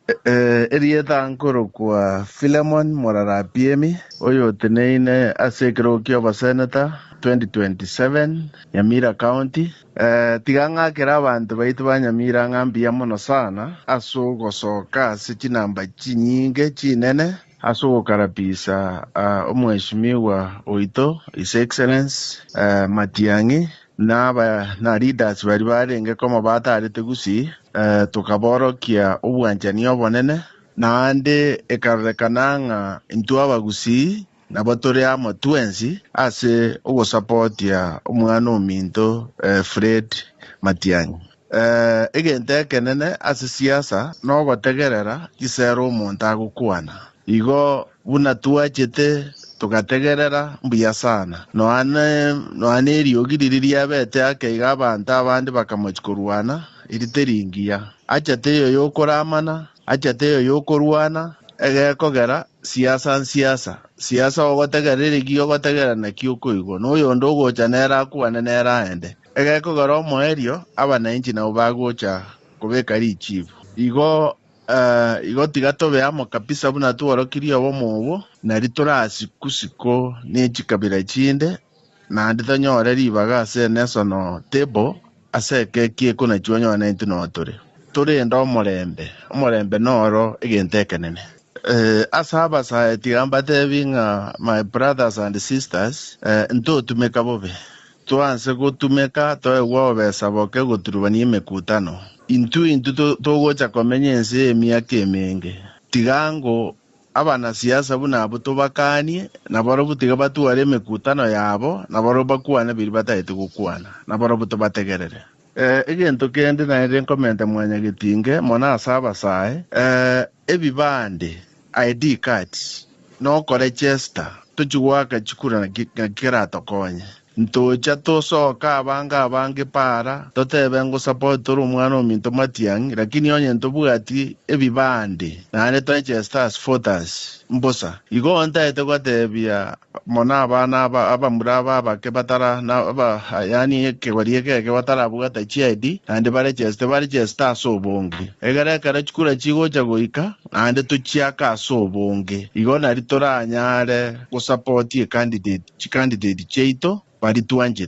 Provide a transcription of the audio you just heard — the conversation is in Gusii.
Erieta nkorokwa Philemon Morara Apiemi, oyoteneine ase ekerogo kia oboseneta 2027 Nyamira County. Tiga ng'akere abanto baito ba Nyamira ng'a mbuya mono sana ase ogosoka ase chinamba chinyinge chinene ase ogokarabisa omweshimiwa oito His Excellence Matiang'i na aba na leaders baria barenge komo batarete Gusii, tokaborokia obwanchani obonene, naende ekarorekana ng'a intwe Abagusii nabo tore amo twensi ase ogosapotia omwana ominto Fred Matiang'i. Egento ekenene ase siasa nogotegerera chisera omonto agokwana. Igo buna twachete togategerera mbuya sana. Nonya neriogi riria riabete ake iga abanto abande bakamochia korwana, eri teri ngiya. Acha teiyo yokoramana, acha teiyo yokorwana, egekogera siasa nsiasa. Siasa ogotegerera erigiya ogotegerera naki okoigwa, na oyonde ogocha nere akwane nere aende. Egekogera omoerio abananchi nabo bagocha kobeka richibu. Igo igo tiga tobe amo kabisa buna tworokirie obomo obo, nari torasiku-siko ne chikabira chinde, naende tonyore ribaga ase enational table ase ekeki eko nakio onyore naintwe noo tore. Torende omorembe, omorembe noro egento ekenene. Ase abasae tiga mbatebi ng'a my brothers and sisters, ntotumeka bobe. Twanse gotumeka toegwe obobesa boke goturubania emekutano. Intwe intwe togocha komenya ense y'emiaka emenge. Tiga ango abanasiasa buna abwo tobakanie, nabarobwo tiga batware emekutano yabo, nabarobwo bakwane biria batagete gokwana, nabarobwo tobategerere. Egento kende naende nkomenta mwanyagetinge mono ase abasae, ebibande, ID cards, nokorechesta, tochi goaka chikura naki keratokonye. Ntocha tosoka abange abange para, totebe ngosupport tore omwana ominto Matiang'i, lakini onye ntobwati ebibande, naende torecheste as voters, mbosa. Igo ntaete gotebia mono abana aba abamura aba abake batara na aba yaani ekegori eke eke batarabwata chi-ID, naende barecheste barecheste ase obonge. Egere ekero chikura chigocha goika, naende tochiake ase obonge. Igo nari toranyare gosupport ecandidate chicandidate chiaito baria twanchete.